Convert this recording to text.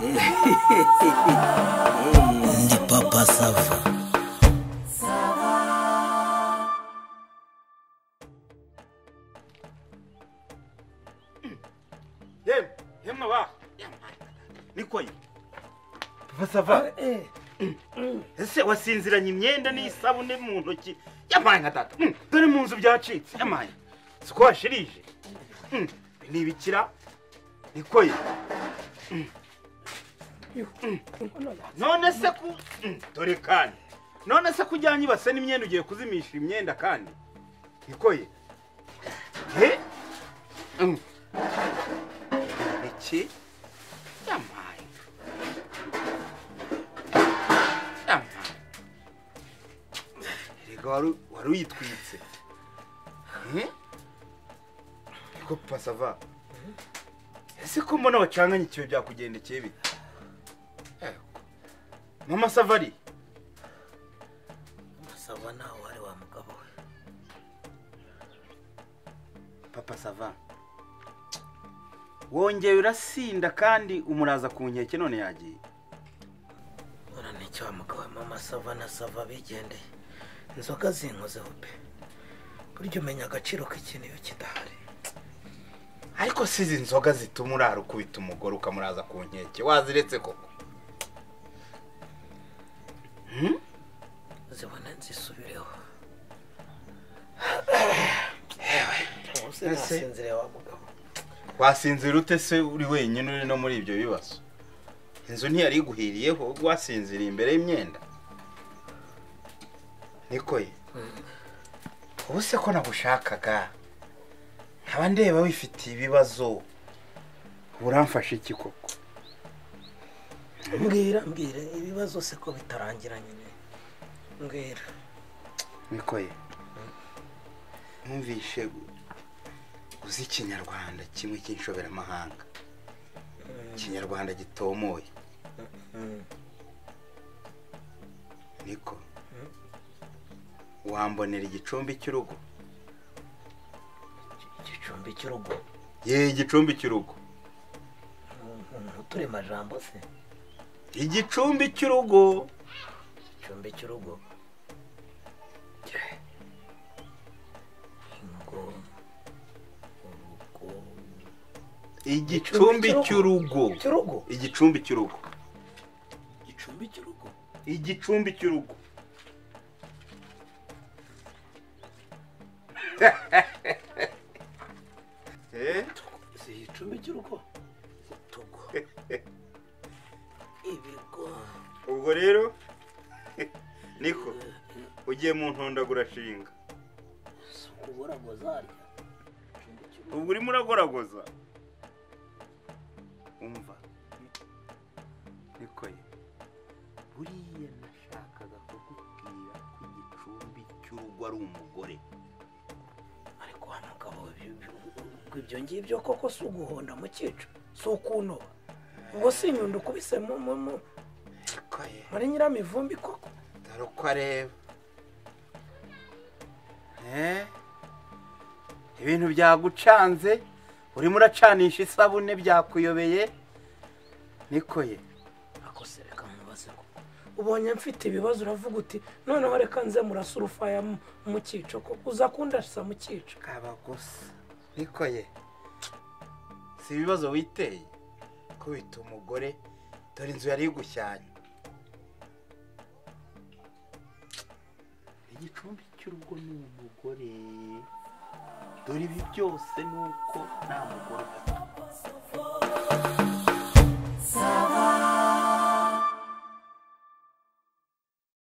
Ndi Papa Sava. Yemwe ba nikoye Papa Sava. Ese wasinziranye imyenda n'isabune mu ntoki yamaye nka data. Dore mu nzu byacitse yamaye. Siko washirije. Nibikira nikoye. None se ku dore kandi. None se kujyanye ibase n'imyenda ugiye kuzimisha imyenda kandi. Nikoye. He? Iki yamaye. Erega wari uyitwitse. Ko Papa Sava. Ese ko mbona wacanganye ikiyo byakugendekeye bite? Mama Sava ari? Mama Sava nawe wari wa mugabo we. Papa Sava. Wongeye urasinda kandi umuraza ku nkeke none yagiye. None nicyo wa mugabo Mama Sava na Sava bigendeye. Inzoga zinkozeho pe. Buryo umenya agaciro k'ikintu iyo kidahari. Ariko si izi nzoga zituma urara ukubita umugore ukamuraza ku nkeke waziretse koko? Zibone nzisubireho. Nasinziriye wa mugabo. Wasinzira ute se uri wenyine uri no muri ibyo bibazo? Inzu ntiyari iguhiriyeho wasinziriye imbere y'imyenda. Nikoye. Ubu se ko nagushakaga nkaba ndeba wifitiye ibibazo uramfashe iki koko? Mbwira mbwira ibibazo se ko bitarangira nyine. Mbwira. Nikoye. Numvishe uzi Ikinyarwanda kimwe cy'inshoberamahanga. Ikinyarwanda gitomoye. Niko. Wambonera igicumbi cy'urugo? Igicumbi cy'urugo? Ye, igicumbi cy'urugo. Uture majambo se. Igicumbi cy'urugo. Igicumbi cy'urugo. Ingo urugo. Igicumbi cy'urugo. Cy'urugo. Igicumbi cy'urugo. Igicumbi cy'urugo. Igicumbi cy'urugo. Si igicumbi cy'urugo. Tugo. Ibigo. Ubwo rero niko ugiye mu ntondagurashinga. Ukugoragoza arya. Ubwo urimo uragoragoza. Umva. Nikoye. Buriya nashakaga kukubwira ko igicumbi cy'urugo ari umugore. Ariko wa mugabo ibyo ngibyo koko si uguhonda mu cyico, si ukunoba. Ubwo si inyundo ukubise mu muri nyiramivumbi koko. Dore uko areba. Ibintu byagucanze urimo uracanisha isabune byakuyobeye. Nikoye. Akose reka nkubaze koko. Ubonye mfite ibibazo uravuga uti noneho reka nze murasa urufaya mu cyico koko uza kundasa mu cyico. Kaba gusa. Nikoye. Si ibibazo witeye kubita umugore dore inzu yari igushyanye. Igicumbi cy'urugo ni umugore. Dore ibi byose nuko nta mugore ufite.